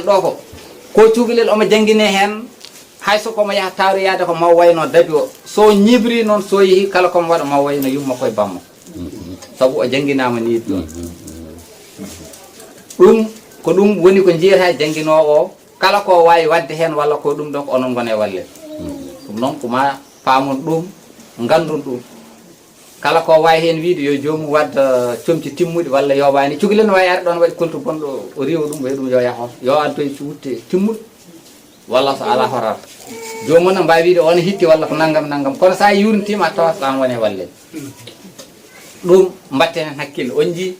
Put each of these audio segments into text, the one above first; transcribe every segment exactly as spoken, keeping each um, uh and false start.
Ɗo ko, ko cukalel omo janngine heen, hay so ko omo yaha taaroyaade ko maw wayno dabi o. So ñiiɓri noon, so yehi kala ko omo waɗa maw wayno yumma koye bammo. Sabu o jannginaama nii ɗoon. Ɗum, ko ɗum woni ko njiyata jannginoowo o, kala ko waawi waɗde heen walla ko ɗum ɗoon ko onon ngoni e wallel. Ɗum noon ko ma paamon ɗum, nganndon ɗum. Kala ko waawi heen wiyde yo joomum waɗ, eh, comci timmuɗi walla yooɓaani. Cukalel no waawi arde ɗoon waɗi koltu bonɗo, o riiwa ɗum, o wiya ɗum yo yah hoto. Yo addoy wutte timmuɗo. Walla so alaa horaata. Joomum ne mbaawi wiyde on hitti walla ko nanngam nanngam. Kono so a yuurnitiima a tawat ko aan woni e wallel. Ɗum mbaɗten heen hakkille. On njii,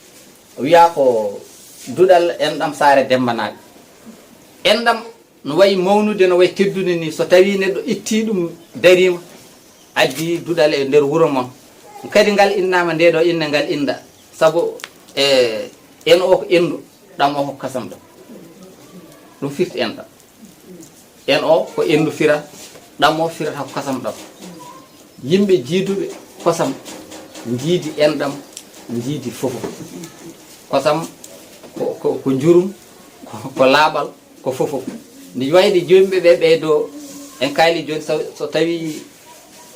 o wiyaa ko duɗal enɗam saare Demmba Naaɓe. Enɗam no wayi mawnude, no wayi teddude ni, so tawii neɗɗo ittii ɗum dariima, addi duɗal e nder wuro mon. Kadi ngal innaama nde ɗo inne ngal inda. Sabu e en o ko endu, ɗam o ko kasam ɗam. Ɗum firti enɗam. En o ko endu fira, ɗam o firata ko kasam ɗam. Yimɓe jiiduɓe kosam njiidi enɗam, njiidi fofo. Kosam ko, ko, ko njurum, ko, ko laaɓal, ko fofo. Ndi wayde joomum ɓe ɓeydo, en kaali jooni so, so tawi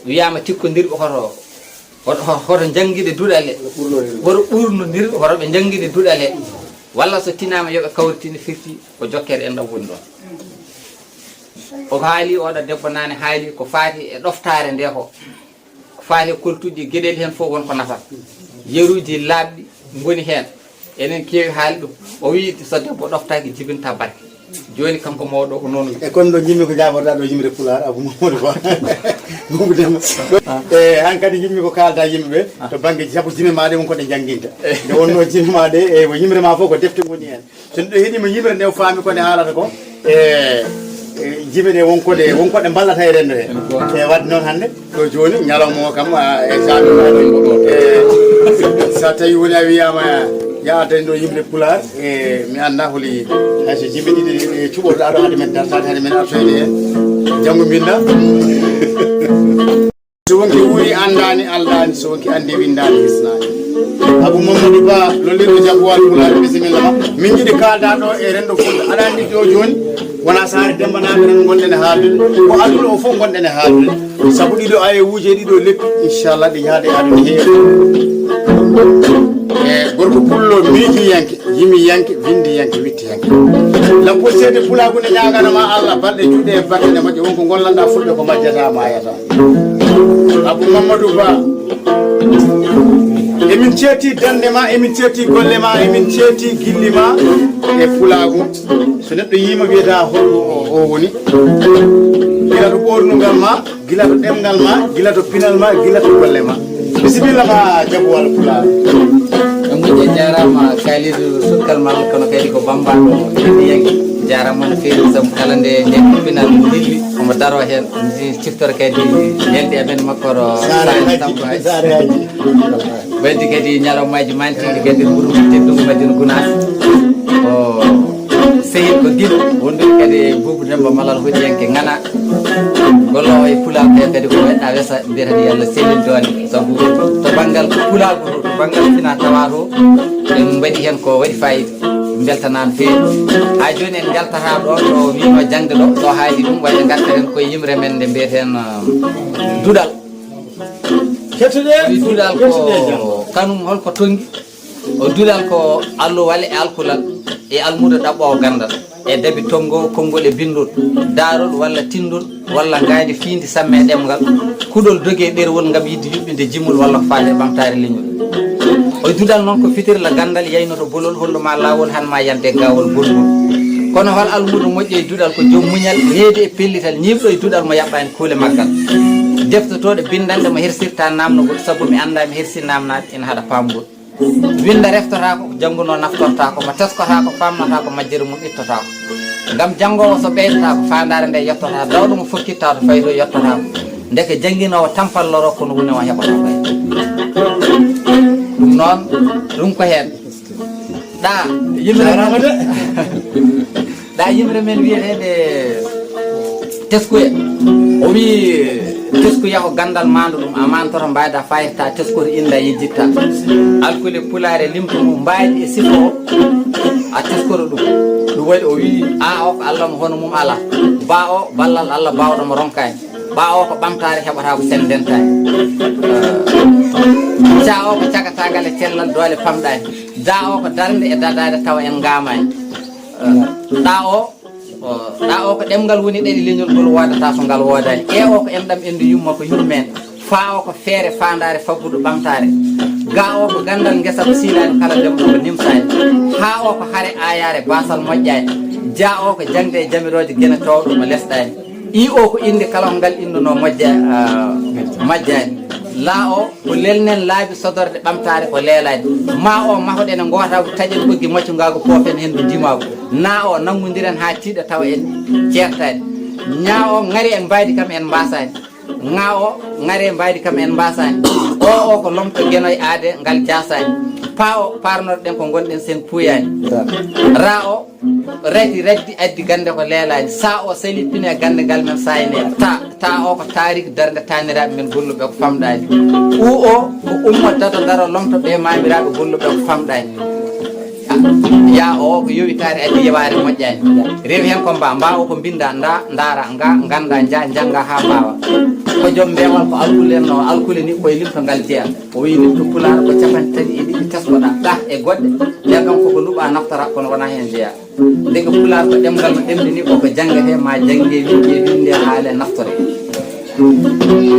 wiyaama tikkondirɓe hoto, hoto, hoto njanngide duɗal he. Hoto ɓurnondir, hoto ɓe njanngide duɗal he. Walla so tinaama yo ɓe kawritini firti ko jokkere enɗam woni ɗoon. O haali, oɗo debbo naane haali ko faati e ɗoftaare nde ko, ko faati e koltuɗi geɗel heen fof won ko nafata. Yeruuji laaɓɗi ngoni heen. Enen keewi haali ɗum. O wii so debbo ɗoftaaki jibinta barke. Jooni kanko mawɗo ko noon. E kono ɗo njimmi ko jaabotoɗaa ɗo yimre Pulaar, Abou Mamadou Ba. Buubu Demba. E hankadi njimmi ko kaalda yimɓe ɓe, to bannge sabu jime ma ɗe won ko ɗe njannginta. Nde wonno jime ma ɗe, e ko yimre ma fof ko defte ngoni heen. So neɗɗo heɗiima yimre nde, o faami ko nde haalata ko, e, e, jime ɗe won ko ɗe, won ko ɗe mballata e renndo he. E waɗde noon hannde, ɗo jooni, ñalawma o kam, a, e jaami ma ɗo, e, so tawi woni a wiyaama, ya addani ɗo yimre Pulaar, e, mi annda holi, hay so jime ɗiɗi, e, cuɓotoɗaa ɗo hade men dartaade, hade men artoyde heen. Janngo mbinnda. So wonki wuuri anndaani aldaani, so wonki anndi winndaani hisnaani. Abou Mamadou Ba, lollirɗo Jabbo Walo Pulaar, bisimilla ma. Min njiɗi kaalda ɗo e renndo Fulɓe. Aɗa anndi ɗo jooni, wonaa saare Demmba Naaɓe tan ngonɗen e haaldude. Ko aduna o fof ngonɗen e haaldude. Sabu ɗiɗo ayewuuje, ɗiɗo leppi, inchallah, ɗi yahaade e aduna heewi. E gorko pullo miijiyanke, yimiyanke, winndiyanke, wittiyanke. Lappol seede pulaagu ne ñaagana ma Allah balɗe juuɗe e battane moƴƴe, won ko ngollanɗaa Fulɓe ko majjata maayata. Abou Mamadou Ba, emin ceeti darnde ma, emin ceeti golle ma, emin ceeti gilli ma e pulaagu. So neɗɗo yiima wiyata holko o, o woni. Gila to ɓoornungal ma, gila to ɗemngal ma, gila to pinal ma, gila to golle ma. Bisimilla ma, Jabbo Walo Pulaar. On moƴƴi, a jaaraama Kalidou, sukkal ma, kono kadi ko bambaɗo heddiyanke. Jaaraama no feewi sabu kala nde, nde pinal dilli, omo daro heen. Ndi ciftora kadi neldi amen makko ɗo Saare Hajji, Saare Hajji. Waddi kadi ñalawmaaji mantiiɗi kadi ɓurmi teddungo Madina Gunaas. O sehil ko gil wondude kadi e Buubu Demba Malal hoɗiyanke ŋana. Gollo o e Pulaar ɓe kadi ko weɗɗa wesa mbiyata ni Yalla sellin doole. Sabu to banngal pulaagu to, to banngal fina tawa to, en mbaɗi heen ko waɗi fayida. Mbeltanaama feewi. Haa jooni en njaltataa ɗo, ɗo wiino jaŋde ɗo, ɗo haali ɗum, waɗi ngarta heen koye yimre men nde mbiyeten, um, duɗal. Kettode, duɗal ko kettode jam. Kanum holko tonngi? O duɗal ko alluwal e alkulal e almuudo ɗaɓɓoowo ganndal e dabi tonngo, konngol e binndol, daarol walla tinndol walla ngaayndi fiindi samme e ɗemngal, kuɗol dogi e ɗerewol ngam yiɗde yuɓɓinde jimol walla ko faati e ɓamtaare leñol. O duɗal noon ko fitirla ganndal yaynoto bolol, hollu ma laawol, han ma yande gaawol bolngol. Kono hol almuudo moƴƴo e duɗal ko joom muñal, needi e pellital, ñiiɓɗo e duɗal mo yaɓɓaani kuule maggal. Deftotooɗo binndanɗe mo hersirta naamnogol, sabu mi anndaa mi hersi naamnaade ina haɗa paamgol. Winnda reftotaako, jannguno naftortaako, mo teskotaako, faamnotaako, majjere mum ittotaako. Ngam janngoowo so ɓeydotaako, faandaare nde yottotaako, dawɗo mo fokkitta to fayto yottotaako. Ndeke jannginoowo tampalloro kono woni o heɓata fay. Ɗum noon, ɗum ko heen. Ɗa, yimre men, ɗa yimre men wiyeteeɓe teskuya. O wii teskuya ko ganndal maando ɗum a maantoto mbayda fayirta teskoto innda yejjitta. Alkule pulaare limto mum mbaydi e sifo o. A teskoro ɗum. Ɗum waɗi o wii, a o ko Allah mo hono mum alaa. Ba o ballal Allah baawɗo mo ronkaani. Ba o ko ɓamtaare heɓata ko sendentaani. Ca o ko cagatagal e cellal doole pamɗaani. Da o ko darnde e dadaade tawa en ngaamaani. Ɗa o, o, ɗa o ko ɗemngal woni ɗaɗi leñol ngol woodata so ngal woodaani. E o ko enɗam endu yumma ko yummeende. Fa o ko feere faandaare faggudu ɓamtaare. Ga o ko ganndal ngesa ko siilaani kala debbo ko nimsaani. Ha o ko hare aayaare baasal moƴƴaani. Ja o ko jaŋde e jamirooje gene toowɗo mo lesɗaani. I o ko innde kala ko ngal innduno moƴƴa, ah, majjaani. La o ko lelnen laabi sodorde ɓamtaare ko leelaani. Ma o mahoɗen e ngootaagu taƴen ɓoggi maccungaagu poofen henndu ndimaagu. Na o nanngondiren haa tiiɗa tawa en ceertaani. Ña o ŋari en mbaydi kam en mbaasaani. Ŋa o ŋare mbaydi kam en mbaasaani. O o ko lomto genoy aade ngal jaasaani. Pa o parnorɗen ko ngonɗen sen puuyaani. Ra o radi raddi addi gannde ko leelaani. Sa o sali pine gannde ngal men saayne. Ta, ta o ko taariik darnde taaniraaɓe men golluɓe ko famɗaani. U o ko ummo dado daro lomto ɓe maamiraaɓe golluɓe ko famɗaani. Ya o ko yowitaare addi yewaare moƴƴaani. Rewi heen ko mba, mba o ko mbinnda, nda, ndaara, nga, ngannda, nja, njannga haa mbaawa. Ko joom mbeewal ko alkule no, alkule ni koye limto ngal jeya. O wiyi limto pulaar ko capanɗe tati e ɗiɗi teskoɗa, ɗa e goɗɗe. Nder kam koko luɓa naftara kono wona heen jeya. Ndeke pulaar ko ɗemngal no ɗemɗi ni koko janngete ma jannge winde winde haale naftore.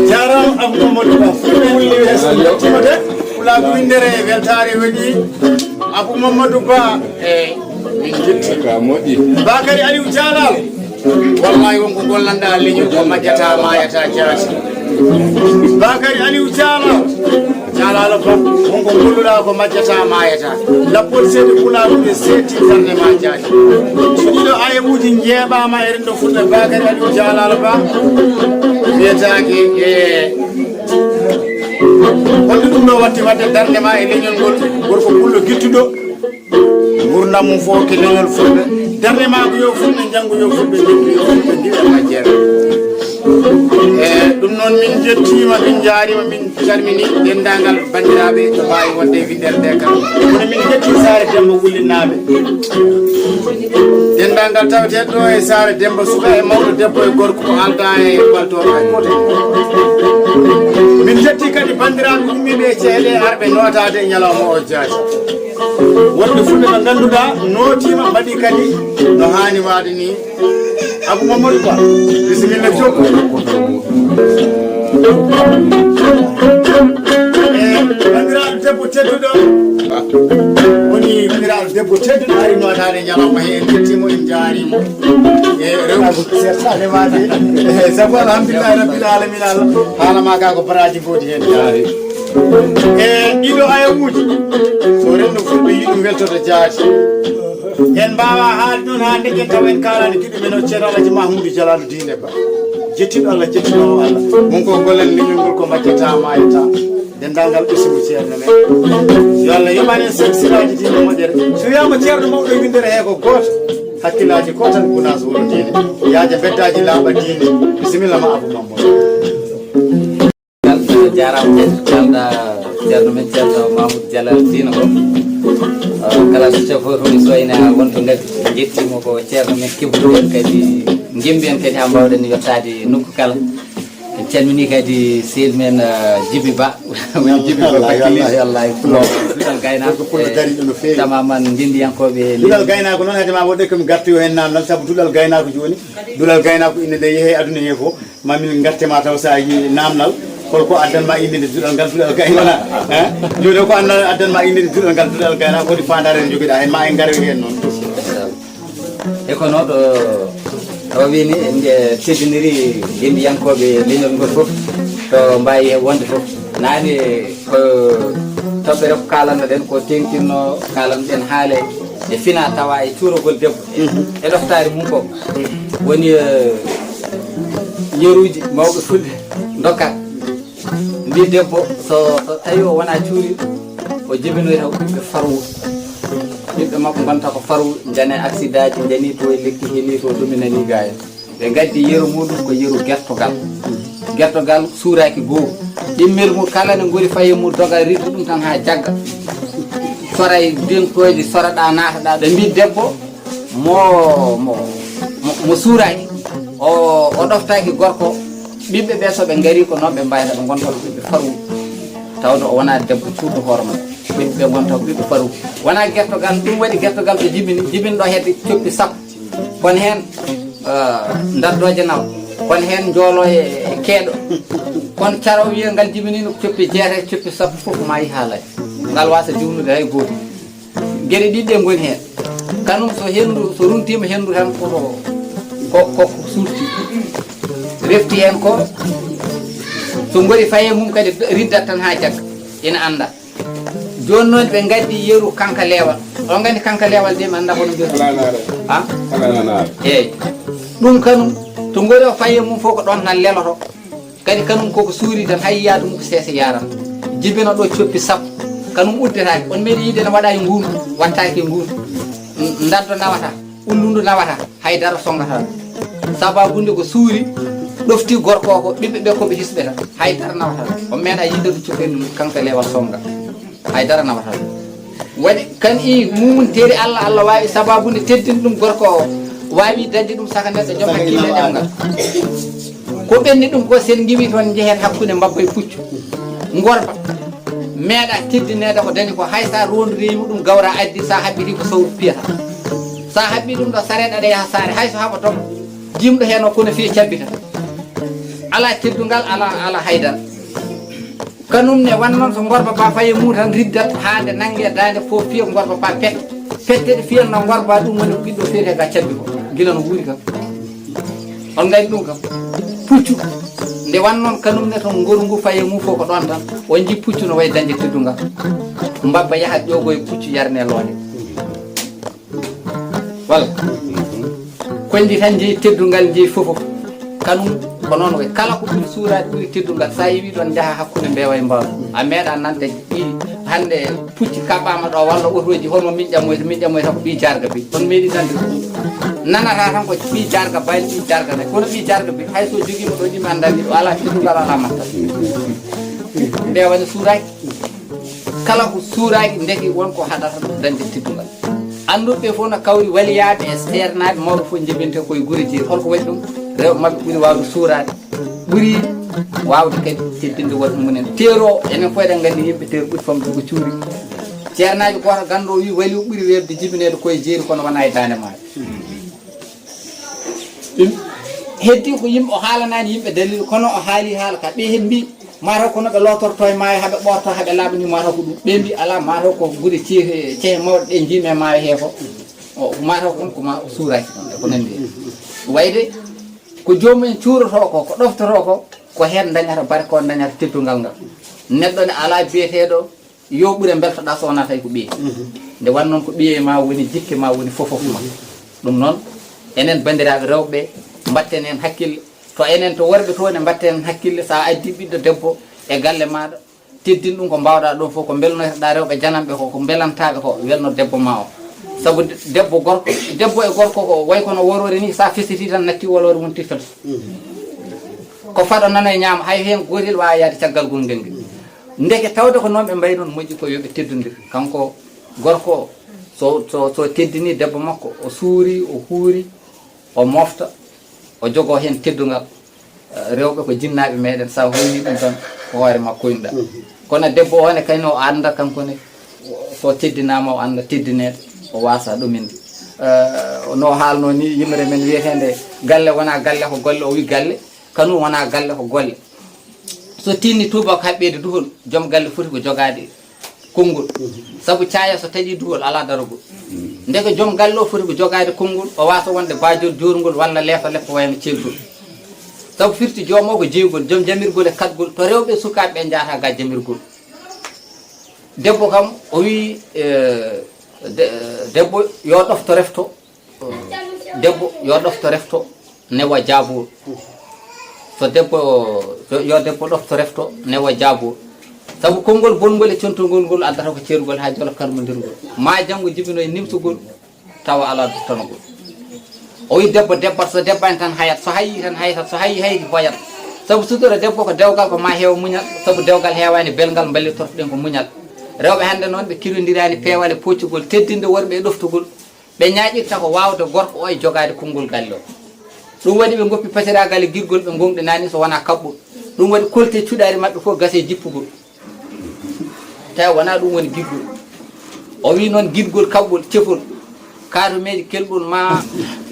Jaaraama Abou Mamadou Ba, fulɓe wulli weeso yettima de, pulaagu winndere e weltaare waɗi Abou Mamadou Ba. E min jetti ka moƴƴi. Bakary Aliou Dialal. Wallahi wonko gollanɗa leñol ko majjata mayata jaati. Bakary Aliou Dialal. Dialal Ba, wonko golluɗa ko majjata mayata. Lappol seeɗa pulaagu ɓe seeti darnde ma jaati. So ɗiɗo ayewuji njeeɓama e rendo fulɓe Bakary Aliou Dialal Ba. Wiyetaake e holɗo ɗum ɗo watti wadde darnde ma e leñol ngol, gorko pullo gittuɗo. Ngurdam mum fof ko leñol fulɓe. Darnde ma ko yo fulɓe njanngu, yo fulɓe njanngu, yo fulɓe ndiwa majjere. E ɗum noon min njettiima, min njaariima, min calmini denndaangal banndiraaɓe to mbaawi wonde e winndere nde kala. Kono min njetti Saare Demba Wullinnaaɓe. Denndaangal taweteeɗo ɗo e Saare Demba, suka e mawɗo, debbo e gorko, ko aldaa e baltoor hay gooto. Min njetti kadi banndiraaɓe ummiiɓe e ceeɗe arɓe nootaade e ñalawma o jaati. Wonɓe fulɓe ɓe ngannduɗaa nootiima mbaɗi kadi no haani waade ni. Abou Mamadou Ba, bisimilla jokku. E banndiraaɗo debbo tedduɗo, woni banndiraaɗo debbo tedduɗo ari nootaade ñalawma he, en jettimo, en njaarimo. E rewɓe sertaade maade. E sabu alhamdulillahi rabbil alamina, Allah haala ma ka ko baraji mboodi hen jaari. E ɗiɗo ayawuji, so renndo fulɓe yiɗi ɗum weltoto jaati. En mbaawa haalde noon haa ndeƴƴen tawa en kaalaani giɗo men o Ceerno Alhaji Mahmoudou Jalaalu Diine Ba. Jettiiɗo Allah, jettinoowo Allah. Won ko golen leñol ngol ko majjata maayata. Denndaangal ɓesngu Ceerno men. Yo Allah yoɓan en sek siraaji diine moƴƴere. So wiyaama Ceerno mawɗo e winndere hee ko gooto. Hakkillaaji ko tan gunaas wuro diine. Yaaja beddaaji laaɓa diine. Bisimilla ma Abou Mamadou. Ngal, eh, jaaraama kadi, kalɗa Ceerno men Ceerno Mamoudou Jalal Dina ko. Eh, kala so cafo to mi soyna wonto ngati, njettiima ko Ceerno men kebbuɗo en kadi, ngimbi en kadi haa mbaawɗen yottaade nokku kala. En calminii kadi sehil men, eh, Djiby Ba. Woni Djiby Ba Wallahi, Bakilis. Wallahi, wallahi. Bon, duɗal gaynaako, Ko pullo eh, dariiɗo no feewi. Tamaman ngendiyankooɓe Duɗal gaynaako noon, hade ma woɗɗe ko mi gartoyo heen naamnal, sabu duɗal gaynaako jooni. Duɗal gaynaako inde nde yehe aduna he fof. Ma min ngarte ma taw sa yi namnal, hol ko addan ma inde nde duɗal ngal, duɗal gaynaako, hein? Jooni o ko addan, addan ma inde nde duɗal ngal, duɗal gaynaako, woni faandaare nde jogiɗa heen, ma en ngare heen noon. E kono ɗo, ɗo wini en nge teddiniri yimɓiyankooɓe leñol ngol fof, to mbaawi wonde fof. Naane ko toɓɓere ko kaalanno ɗen, ko teŋtinno kaalanno ɗen haale e fina tawa e cuurogol debbo. Mhm. E ɗoftaari mum ko woni, eh, yeruuji mawɓe fulɓe ndokkat. Mbi debbo, so, so tawi o wona cuuri, o jibinoyta ko ɓiɓɓe farwu. Ɓiɓɓe makko ngonta ko farwu, njane accident ji, njani to e lekki heli to ɗuminani gaaya. Ɓe ngaddi yeru muɗum ko yeru gertogal. Gertogal suuraaki goo. Ɗimmel mum kala ne ngori faye mum doga riddu ɗum tan haa jagga. Soray denkooji, soroɗaa, naataɗaa, ɓe mbii debbo mo, mo, mo, mo suuraaki, o, o ɗoftaaki gorko, ɓiɓɓe ɓe so ɓe ngarii ko noon ɓe mbayata, ɓe ngonta ko ɓiɓɓe farwuɓe. Tawde o wonaa debbo cuuɗo hoore mum, ɓiɓɓe ɓe ngonta ko ɓiɓɓe farwuɓe. Wonaa gertogal, ɗum waɗi gertogal so jibini, jibinɗo hedde coppi sappo. Kono heen, eh, ndaddooje nawa. Kono heen njoolo e keeɗo. Kono caro wiya ngal jibinino coppi jeetati, coppi sappo fof ma yi haalay. Ngal wasa juumnude hay gooto. Geɗe ɗiɗi ɗe ngoni heen. Kanum so henndu, so runtiima henndu tan ko, ko, ko, ko suurti. Refti heen ko, so ngori faye mum kadi riddat tan haa jagga. Ina annda. Jooni noon ɓe ngaddi yeru kanka leewal. On nganndi kanka leewal de, mi annda kono mbiyata. Alaa naare. Ha? Alaa naare. Eeyi. Ɗum kanum, to ngori o faye mum fof ko ɗoon tan leloto. Kadi kanum koko suuri tan, hay yaadu mum ko seese yaran. Jibina ɗo coppi sappo. Kanum uddetaake. On meeɗi yiide no waɗa e nguundu, wattaake e nguundu. N-, ndaddo nawata, ullundu nawata, hay dara songata. Sababu nde ko suuri, ɗofti gorko ko, ɓiɓɓe ɓe ko ɓe hisɓe tan. Hay dara nawata. On meeɗa yiide ɗo coppi ɗum, kanko e leewal songa. Hay dara nawata ɗum. Waɗi kan i mumunteeri Allah, Allah waawi sababu nde teddini ɗum gorko o, waawi dañde ɗum saka neɗɗo joom hakkille ɗemngal. Ko ɓenni ɗum ko sen ngiwi toon njehen hakkunde mbabba e puccu. Ngorba. Meeɗa teddineede ko dañi ko hay sa rondiri mo ɗum gawra addi sa haɓɓiti ko sawru piyata. Sa haɓɓi ɗum ɗo sareet aɗa yaha saare hay so haɓa toon. Jimɗo heen o kono fii cabbita. Ala teddungal, ala, ala haydara. Kanum ne wan noon so ngorba ba faye mum tan riddat haa nde nannge daande fof fiya ngorba ba pet. Pette ɗe fiyanno ngorba ɗum woni ko ɓiɗɗo fiyete ga cabbi ko. Gila no wuuri kam. On ngari ɗum kam. Puccu. Nde wan noon kanum ne toon ngoru ngu faye mum fof ko ɗoon tan. On nji puccu no wayi dañde teddungal. Mbabba yaha ƴoogo e puccu yarne loonde. Walla? Kondi tan jeyi teddungal, jeyi fofof. Kanum ko noon wayi. Kala ko ɓuri suuraade ɓuri teddungal. Sa yewi ɗoon njaha hakkunde mbeewa e mbaalu. A meeɗa nande ɓi hannde pucci kaɓɓaama ɗo walla otoji hono min ƴammoyta, min ƴammoyta ko ɓi jarga bi. On meeɗi nande ɗum. Nanata tan ko ɓi jarga bayli, ɓi jarga nayi. Kono ɓi jarga bi hay so jogiima ɗo ɗi mi anndani ɗo ala teddungal ala matta. Mbeewa ne suuraaki. Kala ko suuraaki ndeke won ko haɗata ɗum dañde teddungal. Annduɓe ɓe fof no kawri waliyaaɓe e seernaaɓe mawɓe fof njibinte koye gure jeeri. Holko waɗi ɗum? Rewɓe maɓɓe ɓuri waawde suuraade, ɓuri waawde kadi teddinde worɓe mumen. Teero, enen fof eɗen nganndi yimɓe teero ɓuri famde ko cuuri. Ceernaajo gooto ganndo o wii wali o ɓuri weeɓde jibineede koye jeeri kono wonaa e daande maaɗa. Ɗum heddi ko yimɓe, o haalanaani yimɓe dalil, kono o haali haala ka ɓe heen mbii, mataw kono ɓe lootorto e maayo, haɓe ɓoorto, haɓe laaɓa ni, mataw ko ɗum. Ɓe mbii alaa, mataw ko gure cehe, cehe mawɗe ɗe njiimi e maayo hee ko, o, mataw kon ko ma o suuraaki ɗon, e ko nanndi heen. Wayde ko joomum en cuurotoo ko, ko ɗoftotoo ko, ko heen dañata barke, on dañata teddungal ngal. Neɗɗo ne alaa biyeteeɗo yo ɓure mbeltoɗaa so wonaa tawi ko ɓiye. Nde wan noon ko ɓiye ma woni jikke ma woni fofof ma. Ɗum noon, enen banndiraaɓe rewɓe, mbatten heen hakkille. To enen to worɓe to ne mbatten heen hakkille, so a addi ɓiɗɗo debbo e galle maaɗa, teddin ɗum ko mbaawɗaa ɗoon fof, ko mbelnoytoɗaa rewɓe jananɓe ko, ko mbelantaaɓe ko, welno debbo ma o. Sabu de-, debbo gorko, debbo e gorko ko way kono worwore ni, so a fesitii tan natti wolwore mum tifel. Ko faɗo nano e ñaama, hay heen gootel waawa yahde caggal gongel ngel. Ndeke tawde ko noon ɓe mbayi noon, moƴƴi ko yo ɓe teddondir. Kanko gorko o, so, so, so teddini debbo makko, o suuri, o huuri, o mofta, o jogoo heen teddungal. Eh, rewɓe ko jinnaaɓe meɗen, so a hoyni ɗum tan, ko hoore makko koynuɗaa. Kono debbo o ne, kayno o annda, kanko ne, so teddinaama, o annda teddineede, o waasa ɗuminde. Eh, no haalnoo ni, yimre men wiyeteende galle wonaa galle ko golle, o wi galle, kanum wonaa galle ko golle. So tinni tuubako haɓɓeede duhol, joom galle foti ko jogaade konngol. Sabu caaya so taƴii duhol, alaa darogol. Ndeke joom galle o foti ko jogaade konngol, o waasa wonde baajol joorngol walla leefa leppa wayno ceeltol. Sabu firti joom o ko jeygol, joom jamirgol e kaɗgol, to rewɓe e sukaaɓe ɓe njahata ga jamirgol. Debbo kam, o wii, eh, de-, debbo yo ɗofto refto, debbo yo ɗofto refto newa jaabuwol. So debbo, yo, yo debbo ɗofto refto newa jaabuwol. Sabu konngol bongol e contugol ngol addata ko ceerugol haa jolof kalmondirgol. Ma janngo jibinoye nimsugol tawa alaa duttanogol. O wi debbo, debbat, so debbaani tan hayat, so hayi tan haytat, so hayi hayti hoyat. Sabu sutura debbo ko dewgal ko ma heew muñal, sabu dewgal heewaani belngal, mballittortoɗen ko muñal. Rewɓe hannde noon, ɓe kirondiraani peewal e poccugol, teddinde worɓe e ɗoftugol. Ɓe ñaaƴirta ko waawde gorko o e jogaade konngol galle o. Ɗum waɗi ɓe ngoppi pasiraagal e girgol, ɓe ngoongɗinaani so wonaa kaɓɓol. Ɗum waɗi kolte cuɗaari maɓɓe fof gasi e jippugol. Tawi wonaa ɗum woni girgol. O wii noon girgol kaɓɓol cefol. Kaatumeeji kelɓol ma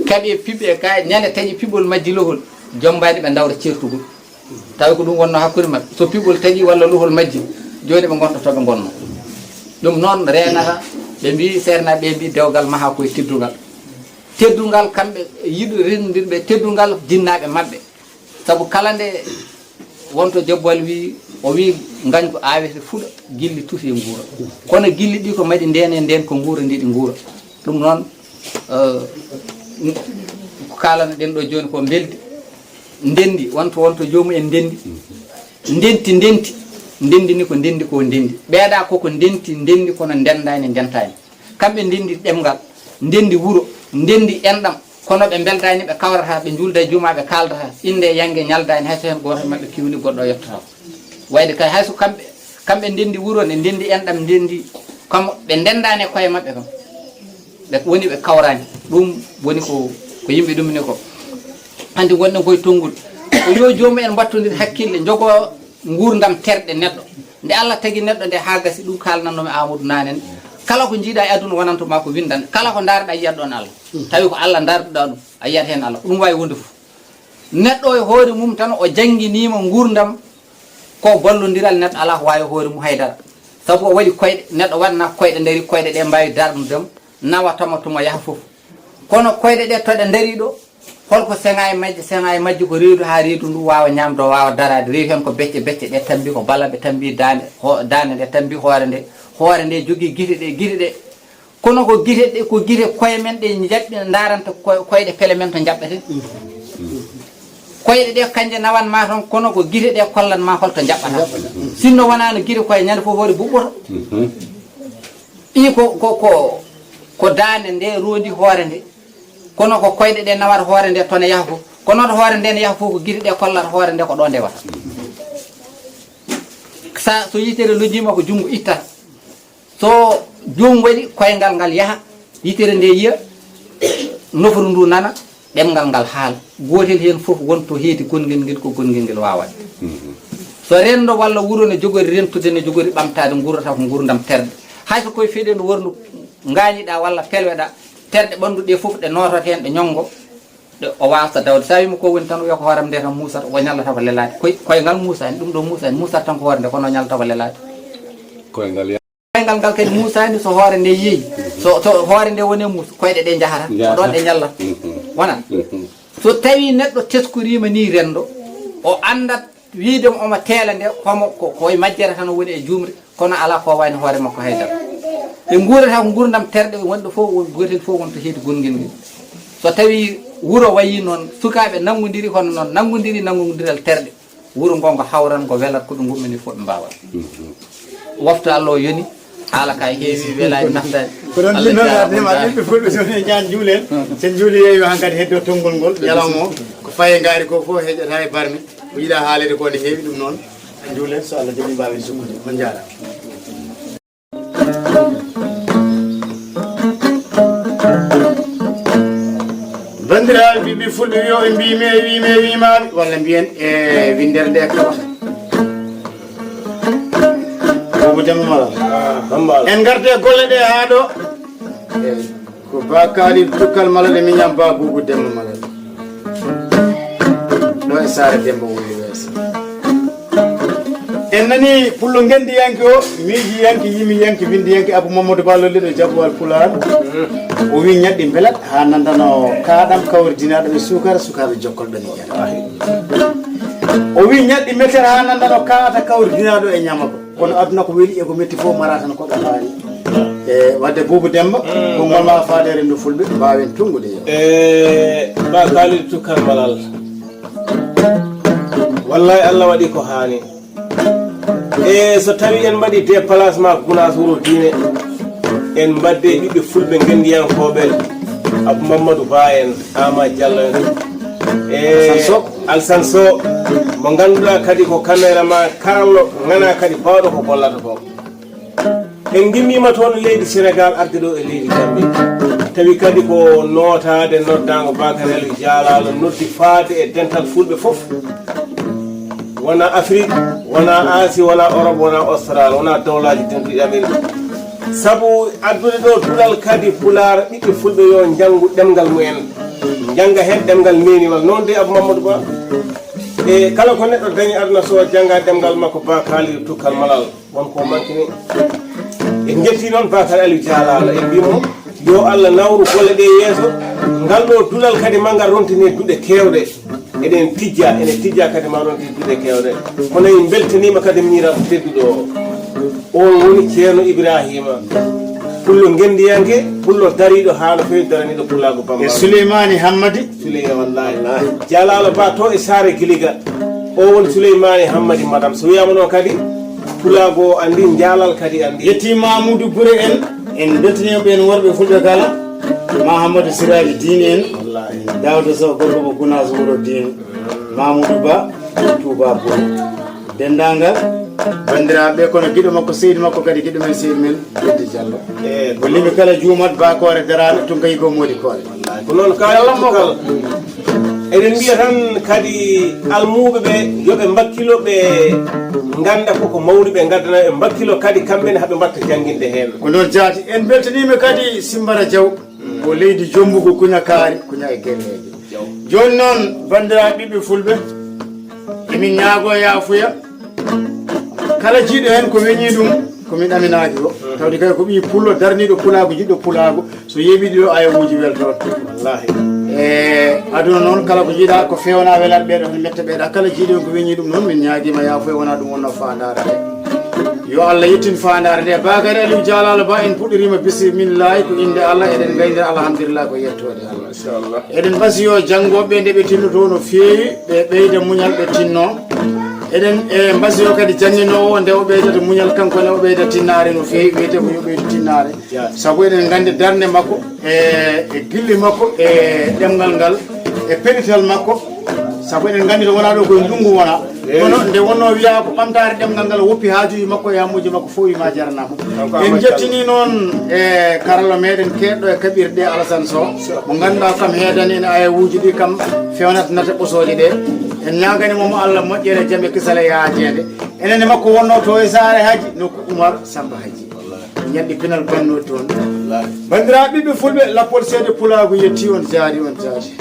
kaɓe piɓɓe ka ñande taƴi piɓɓol majji lohol. Jommbaani ɓe ndawra ceertugol. Tawi ko ɗum wonnoo hakkunde maɓɓe. So piɓɓol taƴi walla lohol majji, jooni ɓe ngonta to ɓe ngonnoo. Ɗum noon reenata, ɓe mbii seernaaɓe ɓe mbii dewgal maha ko e teddungal. Teddungal kamɓe yiɗo renndinɓe teddungal jinnaaɓe maɓɓe. Sabu kala nde wonto Jobbal wii, o wii ngañgu aawete fuɗa, gilli tufi e nguura. Kono gilli ɗi ko mbaɗi ndeen e ndeen ko nguura ndi ɗi nguura. Ɗum noon, eh, ko kaalano ɗen ɗo jooni ko mbeldi. Ndendi, wonto, wonto joomu en ndendi. Ndenti, ndenti. Ndendi ni ko ndendi ko ndendi. Ɓeeɗa koko ndenti, ndendi kono ndendaani, ndentaani. Kamɓe ndendi ɗemngal, ndendi wuro, ndendi enɗam. Kono ɓe mbeldaani, ɓe kawrata, ɓe njuulda e juma, ɓe kaaldata. Innde yannge ñaldaani, hay so heen gooto e maɓɓe kiwni goɗɗo o yettata. Wayde kay hay so kamɓe, kamɓe ndendi wuro ne, ndendi enɗam, ndendi kam, ɓe ndendaani e koye maɓɓe kam. Ɓe woni ɓe kawraani. Ɗum woni ko, ko yimɓe ɗum ne ko. Hannde ngonɗen koye tonngol. Ko yo joomum en mbattondir hakkille, njogo nguurndam terɗe neɗɗo. Nde Allah tagi neɗɗo nde haa gasi, ɗum kaalnannoomi Amadou Naane en. Kala ko njiiɗa e aduna wonanto ma ko winndande. Kala ko ndaarɗa yiyat ɗoon Allah. Tawi ko Allah ndaarduɗa ɗum, a yiyat heen Allah. Ko ɗum waawi wonde fof. Neɗɗo o e hoore mum tan o jannginiima nguurndam ko ballondiral neɗɗo alaa ko waawi hoore mum haydara. Sabu o waɗi koyɗe, neɗɗo waɗna koyɗe ndari, koyɗe ɗe mbaawi darnude mo, nawa tama tuma yaha fof. Kono koyɗe ɗe toɗa ndari ɗo, holko seŋa e majje, seŋa e majje ko reedu haa reedu ndu waawa ñaamde, o waawa daraade. Rewi heen ko becce, becce ɗe tambi ko bala ɓe tambi daande, ho-, daande nde tambi hoore nde, hoore nde jogii gite ɗe, gite ɗe. Kono ko gite ɗe, ko gite koye men ɗe njaɓɓi, ndaaranta koy-, koyɗe pele men to njaɓɓeten. Koyɗe ɗe kanje nawan ma toon, kono ko gite ɗe kollan ma hol to njaɓɓata. Sinno wonaano gite koye ñande fof hoore buɓɓoto. Ɗi ko, ko, ko, ko daande nde rondi hoore nde. Kono ko koyɗe ɗe nawata hoore nde to ne yaha fof. Kono to hoore nde ne yaha fof ko gite ɗe kollata hoore nde ko ɗo ndewata. Sa, so yitere lojima ko junngo ittata. So joomum waɗi koyngal ngal yaha, yitere nde yiya, nofru ndu nana, ɗemngal ngal haala. Gootel heen fof won to heedi gongel ngel, ko gongel ngel waawaani. So renndo walla wuro ne jogori rentude, ne jogori ɓamtaade, nguurata ko nguurndam terɗe. Hay so koye feɗe no worndu ngaañiɗa walla pelweɗa, terɗe ɓanndu ɗe fof ɗe noototo heen, ɗe ñonngo, ɗe o waawta dawde. So a wiima ko woni tan, o wiya ko hooram nde tan muusata, o ñallata ko lelaade. Koy-, koyngal muusaani, ɗum ɗo muusaani, muusata tan ko hoore nde, kono o ñallata ko lelaade. Koyngal. Koyngal ngal kadi muusaani so hoore nde yeeyi. So, so hoore nde woni e muus, koyɗe ɗe njahata. Ko ɗoon ɗe ñallata. Wona? So tawi neɗɗo teskoriima ni renndo, o anndat wiide mo omo teela nde, komo ko, ko e majjere tan o woni e juumre, kono alaa ko wayno hoore makko haydara. Ɓe nguurata ko nguurndam terɗe, wonɓe fof, won gootel fof won to heedi gongel ngel. So tawi wuro wayi noon, sukaaɓe nanngondiri hono noon, nanngondiri nanngondiral terɗe. Wuro ngo ngo hawran, ngo welat, ko ɓe ngummini fof ɓe mbaawat. Waftu Allah o yoni, haala ka heewi, welaani, naftaani. Ko ɗon Allah ɗin noon jaaraama, ardema, jaaraama. Ɓiɓɓe fulɓe, so woni ñaan juulen. Sen juuli yeeyo hankadi heddo tonngol ngol, ñalawma o. Ko faye ngaari ko fof heƴata e barme. Ko yiɗa haalede ko ne heewi ɗum noon. Juulen, so Allah jaɓi mbaawen sukkude. On jaaraama. Banndiraaɓe ɓiɓɓe fulɓe, wiyo e mbiimi e wiimi e wiimaaɓe, walla mbiyen e winndere nde kaɓata. Boobo Demba Malal. En ngarti e golle ɗe haa ɗo. Eey, ko Ba Kali Tukkal Malal e miñam Ba Boobo Demba Malal. Ɗo e Saare Demba woni weeso. En nani pullo ngendiyanke o, miijiyanke, yimiyanke, binndiyanke Abou Mamadou Ballo Liɗo Jabuwal Pulaar. O wi ñaɗɗi mbelat haa nandano kaaɗam kawridinaaɗo e suukara, sukaaɓe jokkol ɓe ne ƴetta. O wi ñaɗɗi meter haa nandano kaata kawridinaaɗo e ñamako. Kono aduna ko weli e ko metti fof mara tan ko ɓe mbaali. E wadde Buubu Demba, konngol ma faade e renndo fulɓe, mbaawen tunngude yo. E Ba Khalid Tukkal Malal. Wallay Allah waɗi ko haani. E so tawi en mbaɗi déplacement Gunaas Wuro Diine, en mbadde ɓiɓɓe fulɓe ngenndiyankooɓe, Abou Mamadou Ba en, Ama Diallo en. E Alsan Sow. Alsan Sow, mo ngannduɗaa kadi ko caméraman karallo, ŋana kadi baawɗo ko gollata ko. En ngimmiima toon leydi Senegaal, arde ɗo e leydi Gambie. Tawi kadi ko nootaade noddaango Bakary Aliou Jalalo noddi faade e dental fulɓe fof. Wona Afrique, wona Asie, wona Europe, wona Australie, wona dowlaaji dentuɗi Amérique. Sabu addude ɗo duɗal kadi pulaar, ɓiɓɓe fulɓe yo njanngu ɗemngal mumen. Njannga heen ɗemngal neeniwal. Noon de Abou Mamadou Ba. E kala ko neɗɗo dañi aduna so jannga ɗemngal makko, Ba Kalidu Tukkal Malal. Won ko manque ni. En njetti noon Bakary Aliou Jalalo, en mbimo yo Allah nawru golle ɗe yeeso. Ngal ɗo duɗal kadi ma ngal rontine duɗe kewɗe. Eɗen tijja, ene tijja kadi ma ronti duɗe kewɗe. Kono en mbeltaniima kadi miñiraaɗo tedduɗo o. On woni Ceerno Ibrahima. Pullo ngenndiyanke, pullo dariiɗo haa no feewi, daraniiɗo pulaagu Bambaali. E Suleymaani Hammadi. Suley, wallaahi. Wallaahi. Jalalo Ba to e Saare Giliga. O woni Suleymaani Hammadi Madam. So wiyaama noon kadi, pulaagu o anndi, njaalal kadi anndi. Yetti Mamoudou Gure en, en mbeltaniima ɓeen worɓe fulɓe kala. Mahamadou Siraji Diine en. Wallaahi. Daouda Sow, gorko mo Gunaas wuro Diine. Mamoudou Ba, Touba Boy. Denndaangal banndiraaɓe ɓe, kono giɗo makko, seydi makko kadi, giɗo men, seydi men, Beddi Diallo. E ko limi kala juumat, Bakore Daraame, tun kayi ko moodi koore. Ko noon kala Yalla mo tukkal. Eɗen mbiya tan kadi almuuɓe ɓe, yo ɓe mbakkilo, ɓe ngannda koko mawɗi ɓe ngaddana, ɓe mbakkilo kadi kamɓe ne, haɓe mbatta jannginde heen. Ko noon jaati. En mbeltaniima kadi Simbara Diaw, ko leydi Jommbugu, Kuña Kaari, Kuña e Gelleeje. Jooni noon, banndiraaɓe ɓiɓɓe fulɓe, emin ñaagoo yaafuya. Kala jiiɗo heen ko weñii ɗum, ko min ɗaminaaki ko. Tawde kay ko ɓii pullo darniiɗo pulaagu, jiɗɗo pulaagu, so yeeɓii ɗiɗo ayawuuji weltoto. Wallaahi. E aduna noon, kala ko jiiɗaa ko feewnaa welaade ɓeeɗo, hono mette ɓeeɗa. Kala jiiɗo heen ko weñii ɗum noon, min ñaagiima yaafuya, wonaa ɗum wonnoo faandaare nde. Yo Allah yettin faandaare nde. Bakary Aliou Jalalo Ba, en puɗɗiriima bismillaahi, ko innde Allah, eɗen ngayndira alhamdulillahi, ko yettoode Allah. Machallah. Eɗen mbasiyoo janngooɓe ɓe nde ɓe tinnotoo no feewi, ɓe ɓeyda muñal, ɓe tinnoo. Eɗen, e, mbasiyoo kadi jannginoowo o nde o ɓeydata muñal, kanko ne o ɓeyda tinnaare no feewi, wiyetee ko yo ɓeydu tinnaare. Yes. Sabu eɗen nganndi darnde makko, e, e gilli makko, e ɗemngal ngal, e penital makko. Sabu eɗen nganndi to wonaa ɗo koye ndunngu wonaa. Eey. Kono nde wonnoo wiyaa ko ɓamtaare ɗemngal ngal woppi haajuuji makko e hammuuji makko, fof wiima jaranaama. Taw ko En Amadou Diallo. Njettinii noon e karallo meɗen keedɗo e kaɓirɗe Alassane Sow, mo ngannduɗaa kam heedani en ayawuuji ɗi kam fewnata nata ɓosooje ɗe. En ñaagani mo mo Allah moƴƴere, jam e kisal e yaajeende. Enen e makko wonnoo to e Saare Haji, nokku Umar Samba Haji. Ñalɗi pinal bannoo toon. Banndiraaɓe ɓiɓɓe fulɓe, lappol seede pulaagu yetti on, jaari on, jaari.